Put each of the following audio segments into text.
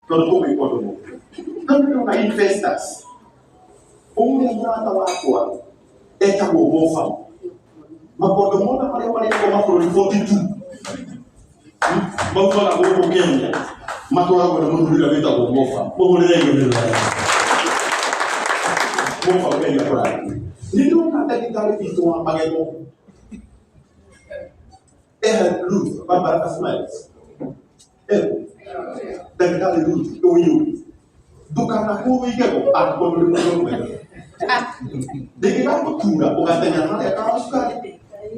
Tondũ tũgwĩka ũndũ mũũru. No nĩ ndĩrona investors, ũrĩa mũrata wakwa etagwo Mofa, makondo mothe marĩa marĩagwo mabũrũri 42 maumaga gũkũ Kenya matwaragwo nĩ mũthuri ũrĩa wĩtagwo Mofa. Mũhũrĩre igũrũ rĩake. Mofa Ngai akũrathime. Nĩ ndĩrona ndagĩtarĩ witũ wa magego Eha Ruth wa Baraka Smiles. Ndagĩtarĩ Ruth ũyũ ndũkanahũrwo igego angĩkorwo ndũrĩ mũndũ mwega. Rĩngĩgagũtura ũgateng'era harĩa kawa cukari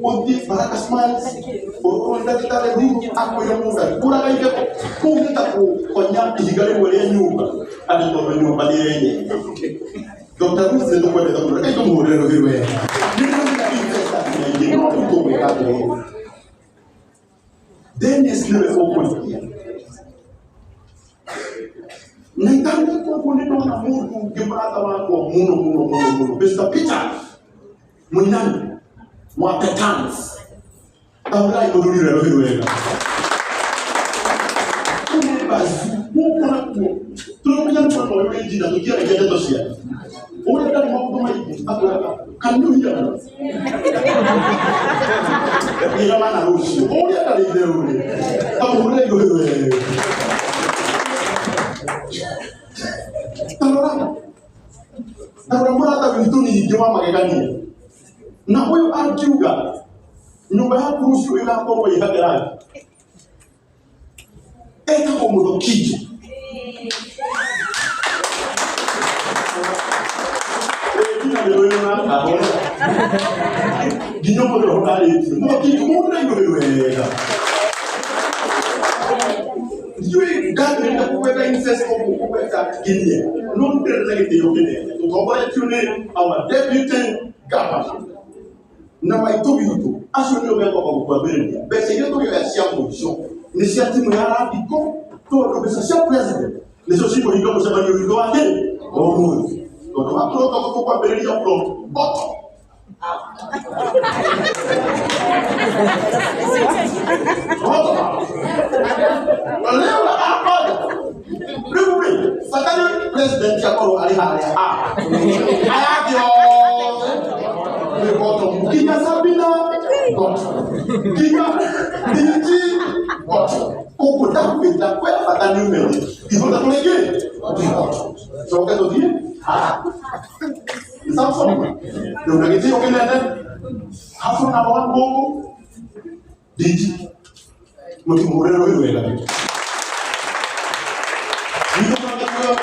ũthiĩ Baraka Smiles ũrorwo nĩ ndagĩtarĩ Ruth akwĩre mũndũ agĩkũraga igego kũu nĩ ta gũkonya ihiga rĩmwe rĩa nyũmba atĩ tondũ nyũmba nĩ ĩrenyenga. Dr. Ruth nĩ tũkwendete mũno reke tũmũhũrĩre rũhĩ wega. Nĩ ndĩrona investors aingĩ no rĩu tũgwĩka atĩrĩrĩ. Dennis nĩwe ũkũrikia. Na itaneka ũguo nĩ ndona mũndũ ũngĩ mũrata wakwa mũno mũno mũno mũno Mr. Peter Mũinami wa Petans. Tahũrai mũthuri ũrĩa rũhĩ rwega. Kũu nĩ bazu gũkũ nakuo tũrũmenya nĩ mwena ũyũ wĩ njina tũtiaragia ndeto ciake. Ũrĩa ndarĩ maũndũ maingĩ atwĩraga can you hear me? Wĩra mana rũciũ ũrĩa ndarĩ itherũ rĩ kamũhũrĩre igũrũ wega. Tarora tarora mũrata witũ ningĩ wa magegania na ũyũ angiuga nyũmba yaku rũciũ ĩgakorwo ĩhake rangi etagwo mũthũkinji nginya ũmũthĩ roho ndarĩtie mũthũkinji mũndũ na igũrũ wega ndiũĩ ndambĩrĩria kũgweta incest ũguo kũgweta nginyia no ndĩrenda na gĩtĩo kĩnene tũtongoretio nĩ our deputy governor na maitũ witũ acio nĩo mekwamba gũkwambĩrĩria mbeca iria tũrĩoya cia mũico nĩ cia timu ya randiko tondũ mbeca cia president nĩcio cikũhinga mũcemanio witũ wa kĩ ũmũthĩ tondũ wa protocol tũkwambĩrĩria from bottom. Bottom up. Leo hapana. Rĩu rĩ, bata nĩ president akorwo arĩ harĩa aya angĩ othe nĩ bottom nginya Sabina bottom nginya DG bottom koguo ndakwĩta we bata nĩ ũmenye ithuothe tũrĩ kĩ bottom coke tũthiĩ haha Nĩ Samson rĩu na gĩtĩo kĩnene hafu namba one gũkũ DG mũtimũhũrĩre rũĩ wega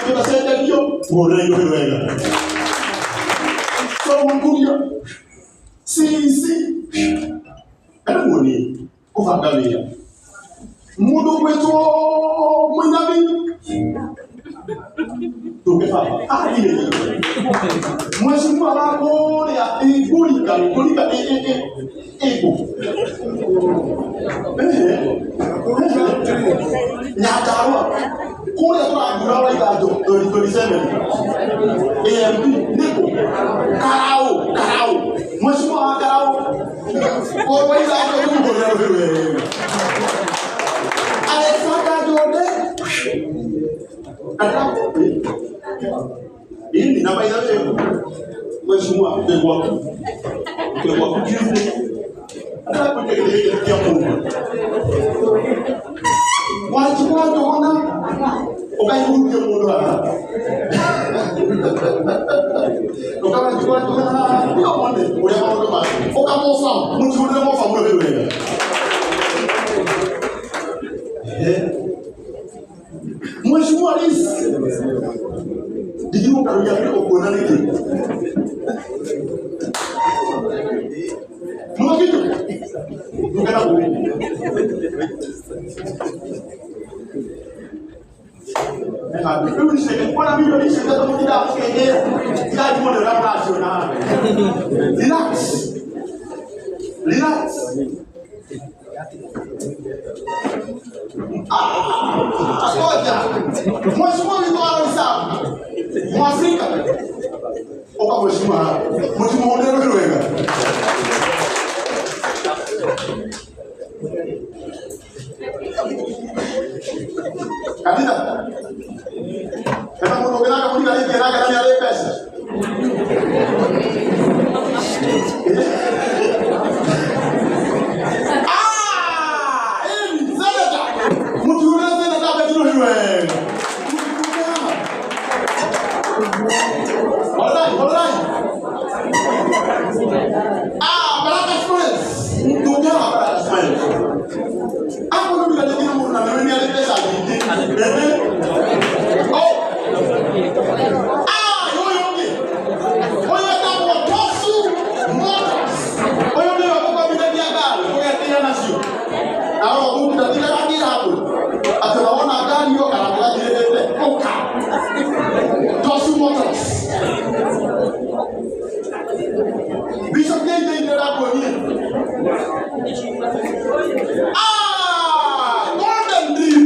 tũtacenjagio mũhũrĩre rũĩ wega tũmũkurio CC kana muoni kũbanga wĩra mũndũ ũgwĩtwo mũinami tũngĩbanga athire mheshimiwa wa kũrĩa ngũrika ngũrika ĩkũ Nyandarua kũrĩa tũrathura wa Iganjo 2027 AMP nĩkũ Karau Karau mheshimiwa wa Karau wa Iganjo tũmũhũrĩre rũhĩ wega Alexander Jonde Ini na by the way mheshimiwa twĩ gwaku twĩ gwaku Tuesday ndĩrakwĩtegereria mũndũ wanjigua ndona ũkaihunjia mũndũ haha ũkawanjigua ndona haha ndio wone ũrĩa maũndũ ma ũkamoba mũtihũrĩre moba mũno wĩ wega. Mheshimiwa Rais, ndigirwo karugia kĩ ũkuona nĩkĩ? Mwakitu, ndukena gũkũ. Rĩu iceke, kuona milioni icio ithatũ mũtindaga mũkĩngĩra, tigai muone ũrĩa mũraciona haha. Relax. Relax. Ngoja. Mheshimiwa witũ wa Roysambu, Mwafrika. Oka mheshimiwa hapa. Mheshimiwa ũrĩa rwĩ rwega. Kanitha. Hena mũndũ ũngĩ nake mũriganĩtie nake na nĩ arĩ mbeca. Ah, ĩni, senator. Mũtiũrĩre senator Betty Rũhiũ wega. Alright, alright. Ah, Baraka Smiles. Mtumiana Baraka Smiles. Hapo ndo ndio mũndũ na nĩ arĩ mbeca nyingĩ. Ehe. Oh. Ah, ũyũ ũngĩ. Ũyũ etagwo Tosu Motors. Ũyũ nĩwe ũkombithagia ngari, ũgetĩra nacio. Na roho Mungu ndatindaga akĩra andũ atĩ wona ngari ĩyo kana mũgathirĩrĩte ũka. Tosu Motors. Bishop JJ ndĩrakuonia. Ah, Golden Dream.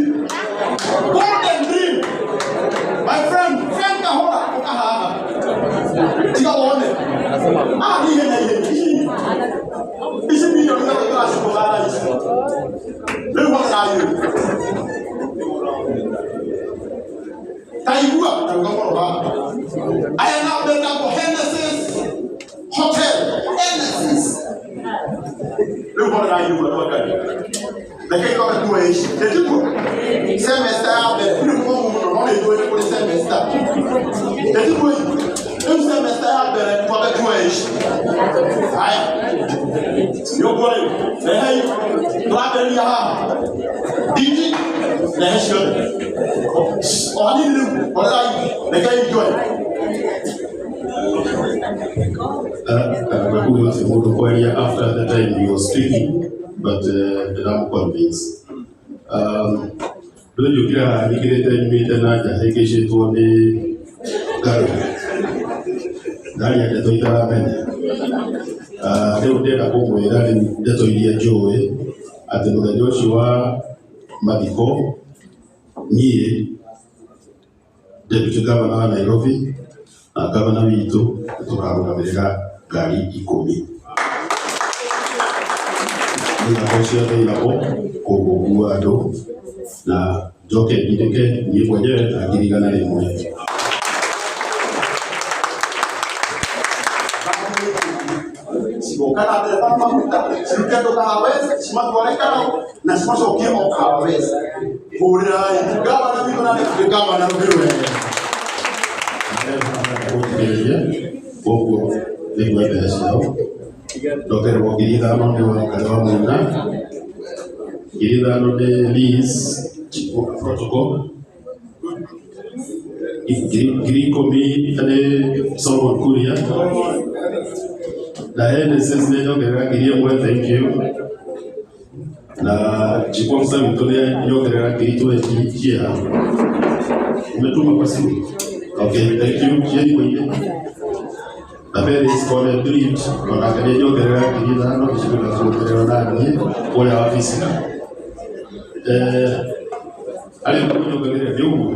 Golden Dream. My friend, Frank Kahora, ũka haha. Tiga wone. Ah, ihenya ihenya. Ici ici milioni ithatũ tũracikũthara ici. Rĩu wakayo. Taigua na ũgakorwo haha. Aya nao metagwo Genesis Hotel. Genesis. Rĩu horerai ũguo andũ a Ngai. Reke ikorwo tuoe ici. Ĩtiguo? Semester ya mbere. Nĩ mũmũ mũno no nĩ njũĩ nĩ kũrĩ semester. Ĩtiguo? Rĩu semester ya mbere twambe tuoe ici. Haya. Nĩ ũguo rĩu. Rehei. Tũrambĩrĩria haha. Nditi. Rehe ciothe. O hanini rĩu. Horerai. Rekei njoe. Nakuga atĩ mũndũ kwaria after the time he was speaking, but ndĩramũ-convince. Rĩu njũkire haha nyingĩrĩte nyumĩte na nja hĩngĩcĩtwo nĩ ngari. Ndaria ndeto itaramenya. Rĩu ndĩrenda kũmwĩra rĩu ndeto iria njũĩ atĩ mũthenya ũcio wa mathiko niĩ Deputy Governor wa Nairobi na governor witũ tũkarũgamĩrĩra ngari 10 nĩirakorwo ciothe iragwo kũgũkua andũ na njoke ndindĩke niĩ mwenyewe na 100,000. Cigoka na ndereba maguta cirute andũ Kahawa West cimatware Karau na cimacokie o Kahawa West. Hũrĩrai gavana witũ na deputy governor rũhĩ wega. Gũtigĩrĩria koguo nĩguo mbeca ciao ndokererwo 5,000 nĩ Wangarĩ wa Maina, 5,000 nĩ Liz protocol, 10,000 nĩ Solomon Kuria na NSS nĩ nyongerera 1,000, thank you, na chief officer witũ nĩ nyongerera 20,000 cia umetuma kwa simu. Okay, thank you. Cia thimũ-inĩ na Felix Kone Drift onake nĩ nyongerera 5,000 icigĩrĩra kuongererwo na niĩ kũrĩa wabici. Arĩa mũnyongerere nĩ ũguo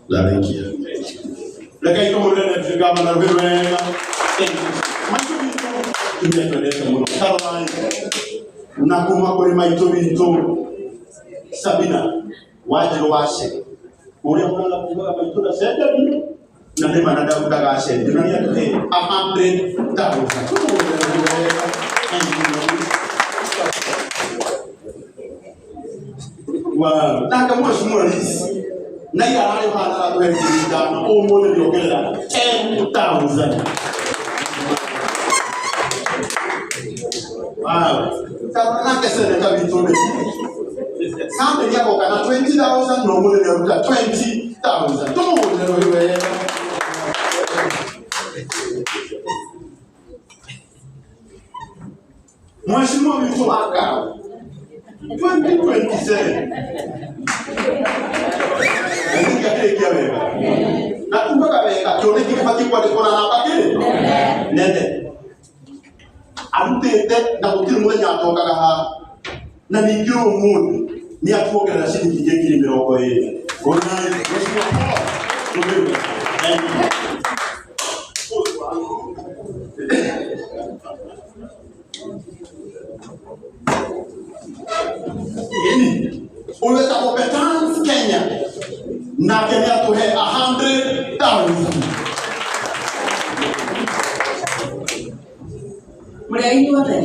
ndarĩkia. Rekei tũhũrĩre deputy governor rũhĩ wega. Maitũ witũ tumia twendete mũno Caroline na kuma kũrĩ maitũ witũ Sabina Wanjirũ wa Cege ũrĩa mũraga kugaga maitũ ndacenjagia na nĩ ma na ndagacenjia na nĩ atũhe 100,000. Tũmũhũrĩre rũhĩ wega. Wow. Nake mheshimiwa Liz na ira ararĩ haha aratũhe 5,000 ũmũthĩ nĩongerera 10,000. Wow. Nake seneta witũ rĩ Sunday nĩagoka na 20,000 na ũmũthĩ nĩaruta 20,000. Tũmũhũrĩre rũhĩ wega. Mheshimiwa witũ wa Karau 2027 akĩrĩkia wega na ugaga wega kĩoneki gĩbatiĩ kwandĩkwo na namba kĩrĩ nene arutĩte na gũtirĩ mũthenya atokaga haha na ningĩ ũmũthĩ nĩ atuongerera ciringi ingĩ 20,000. Mheshimiwa Paul Rũhĩrwe. Thank you. Ũyũ wetagwo Betani Nake nĩ atũhe 100,000. Mũrĩ inyuothe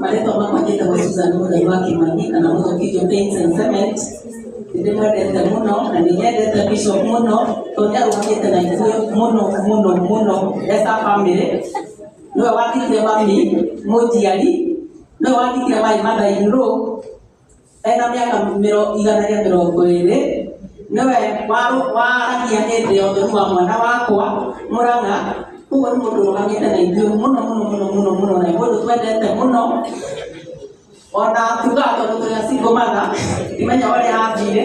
marĩtwa makwa njĩtagwo Susan Mũthai wa Kĩmani kana Mũthũkithio Paints and Cement. Nĩndĩmwendete mũno na nĩnyendete Bishop mũno tondũ nĩarũgamĩte na ithuĩ mũno mũno mũno as a family. Nĩwe wathikire mami mũnjiari, nĩwe wathikire my mother in law ena mĩaka 120. Nĩwe waragia hĩndĩ ya ũtheru wa mwana wakwa Mũrang'a. Koguo nĩ mũndũ ũrũgamĩte na ithuĩ mũno mũno mũno mũno mũno, na nĩ mũndũ twendete mũno. Ona tugaga tondũ tũrĩ a single mother, ndimenya ũrĩa athire.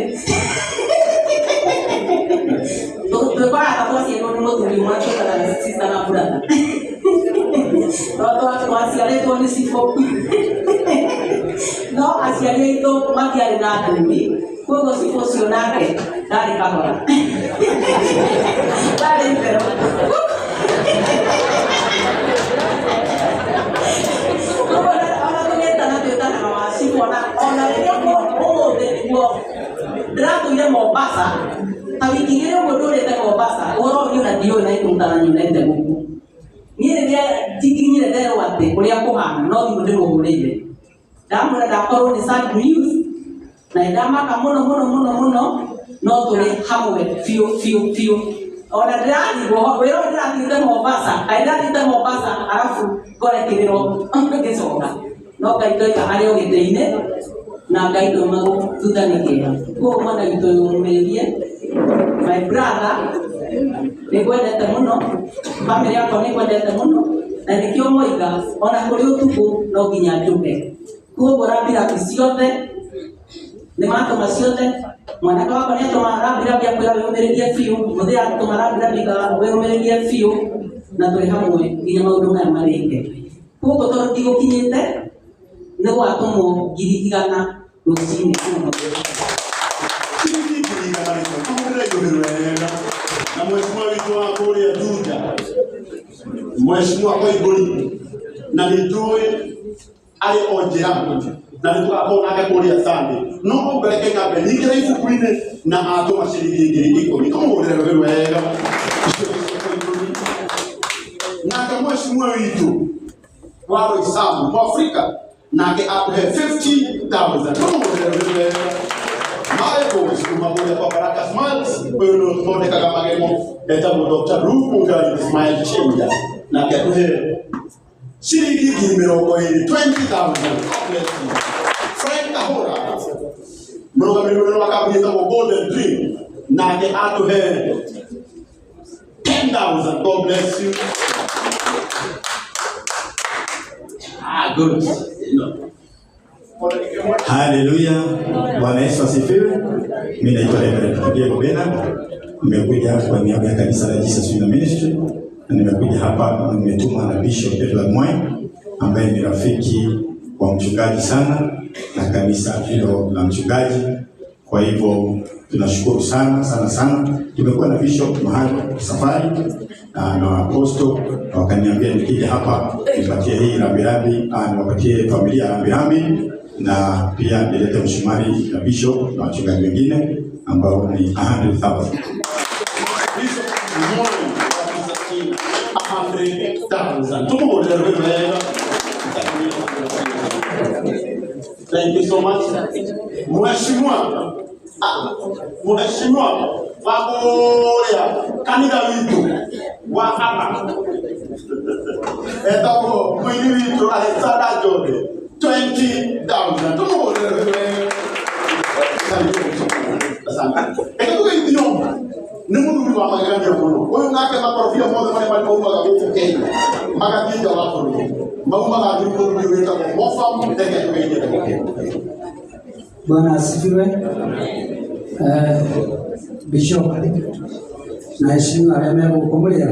Twĩkoraga ta twaciarirwo nĩ mũthuri ũmwe, twĩtanaga sister na brother. Tondũ twaciarĩtwo nĩ cibũ. No aciari aitũ matiarĩ na ndũmi, koguo cibũ ũcio nake ndarĩ kahora. Ndarĩ itherũ. Koguo ona tũgĩtana twĩtanaga wa cibũ, ona rĩrĩa ũmũthĩ nĩguo ndĩratũire Mombasa, ta wiki igĩrĩ ũguo ndũrĩte Mombasa, ũhoro ũyũ ona ndiũĩ na ikũrutana nyonete gũkũ. Niĩ rĩrĩa njikinyire nderwo atĩ ũrĩa kũhana, no thimũ ndĩmũhũrĩire. Ndamwĩra ndakorwo nĩ sad news, na nĩndamaka mũno mũno mũno mũno, no tũrĩ hamwe biũ biũ biũ. Ona ndĩrarigwo wĩra ũyũ ndĩrathiĩte Mombasa, kaĩ ndĩrathiĩte Mombasa arabu ngore kĩrĩro ngĩcoka. No Ngai ndoiga arĩ o gĩtĩ-inĩ, na Ngai ndaumagwo thutha nĩ kĩeha. Koguo mwana witũ ũyũmĩrĩrie, my brother, nĩngwendete mũno, family yakwa nĩngwendete mũno, na nĩkĩo moiga ona kũrĩ ũtukũ no nginya njũke. Koguo rambirambi ciothe nĩmatũma ciothe, mwanake wakwa nĩatũma rambirambi akwĩra wĩyũmĩrĩrie biũ, mũthee atũma rambirambi wĩyũmĩrĩrie biũ, na tũrĩ hamwe nginya maũndũ maya marĩke. Koguo tondũ ndigũkinyĩte, nĩgwatũmwo 100,000 rũcinĩ kuma. Ciringi 100,000, tũhũrĩre rũhĩ wega. Na mheshimiwa witũ wa kũrĩa Juja, mheshimiwa Koimbũri, na nĩnjũĩ arĩ o njĩra, na nĩtũgakorwo nake kũrĩa Sunday. No mbere nyambe nyingĩre ibuku-inĩ na atũma ciringi 10,000. Tũmũhũrĩre rũhĩ wega. Nake mheshimiwa witũ wa Roysambu Mwafrika, nake atũhe 50,000. Tũmũhũrĩre rũhĩ wega. Marĩ kuma kũrĩa kwa Baraka Smiles, ũyũ nĩ ũthondekaga magego, etagwo Dr. Ruth Mungai the Smile Changer, nake atũhe ciringi 20,000, 20,000. God bless you. Frank Kahora, mũrũgamĩrĩri mũnene wa kambuni ĩtagwo Golden Dream, nake atũhe 10,000. God bless you. Ah, good. No. Haleluya, Bwana Yesu asifiwe. Mimi naitwa Reverend Diego Bernard, nimekuja kwa niaba ya kanisa la Jesus Winner Ministry na nimekuja hapa, nimetumwa na Bishop Edward Mwai ambaye ni rafiki wa mchungaji sana na kanisa hilo la mchungaji. Kwa hivyo tunashukuru sana sana sana. Tumekuwa na Bishop mahali safari na apostle, na wakaniambia nikija hapa nipatie hii rambirambi, niwapatie familia rambirambi na pia nilete mshumari na bishop na wachungaji wengine ambao ni 100,000. Bishop Moi wa Jesus 100,000. Tumuhũrĩre rũhĩ wega. Thank you so much. Mheshimiwa, mheshimiwa wa kũrĩa kanitha witũ wa Aba etagwo mũini witũ Alexander Njombe 20,000. Tumuhũrĩre rũhĩ wega. Asante. Reke tũgeithio nĩ mũthuri wa magegania mũno ũyũ, nake makorobia mothe marĩa maumaga gũkũ Kenya magathiĩ nja wa bũrũri maumaga nĩ mũthuri wĩtagwo Mofam. Reke tũgeithie. Bwana asifiwe. Bishop na heshima arĩa megũkũ mũrĩega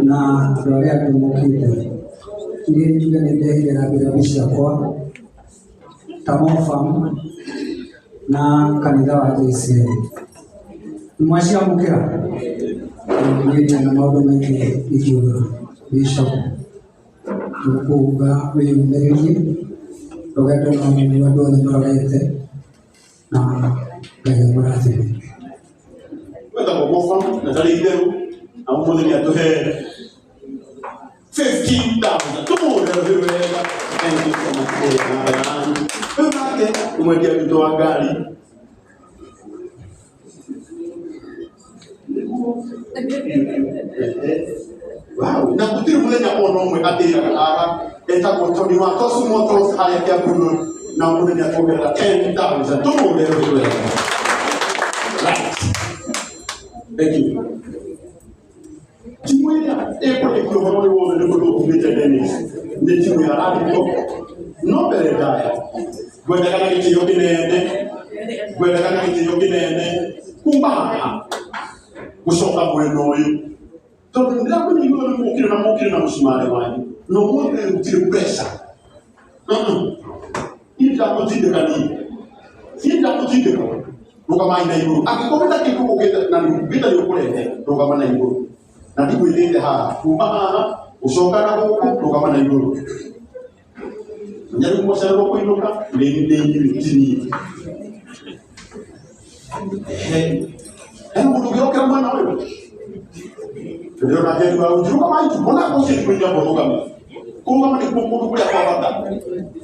na andũ arĩa angĩ mokĩte. Niĩ njuge nĩ ndehire rambirambi ciakwa ta Mofam na kanitha wa JCM. Nĩ mwaciamũkĩra? Niĩ ndirĩ na maũndũ maingĩ ingiuga. Bishop, tũkũuga wĩyũmĩrĩrie, rũgendo no nĩguo andũ othe marorete, na Ngai amũrathime. Na ndarĩ itherũ na ũmũthĩ nĩ atũhe 15,000. Tũmũhũrĩre rũhĩ wega. Thank you so much. Namba yanyu. Rĩu nake nĩ mwendia witũ wa ngari. Wow, na gũtirĩ mũthenya ona ũmwe atĩraga haha etagwo Tony wa Tosu Motors harĩa Kiambu Road na ũmũthĩ nĩ atuongerera 10,000. Tũmũhũrĩre rũhĩ wega. Right. Thank you. Timu ĩrĩa ĩkũrĩkia ũhoro ũyũ wothe nĩ kũndũ kumĩte Dennis nĩ timu ya Radical no mbere ndaya ngwendaga na gĩtĩo kĩnene ngwendaga na gĩtĩo kĩnene kuma haha gũcoka mwena ũyũ tondũ ndĩrakwĩra inyuothe nĩ mũkire na mũkire na mũcumarĩ wanyu na ũmũthĩ gũtirĩ pressure. Niĩ ndiramũtindĩka niĩ niĩ ndiramũtindĩka rũgamai na igũrũ angĩkorwo wĩna kĩndũ ũkĩte na nĩũkĩte nĩ ũkũrehe rũgama na igũrũ na ndigwĩtĩte haha kuma haha gũcoka na gũkũ rũgama na igũrũ menya rĩu mwacererwo kũinũka nĩ inyuĩ ti niĩ. Hena mũndũ ũngĩrokera mwena ũyũ ndĩrona Njeri wa Unji rũgamai tu ona ũcio nĩ kũinya rũgama kũrũgama nĩkuo kũndũ kũrĩa kwa bata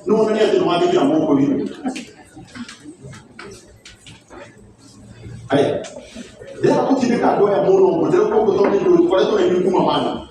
nĩ wonania atĩ nĩ wathĩkĩra Mũkũyũ. Haya ndĩrenda gũtindĩka andũ aya mũno ũguo ndĩrenda gũkũ tondũ nĩ tũkoretwo na inyuĩ kuma mana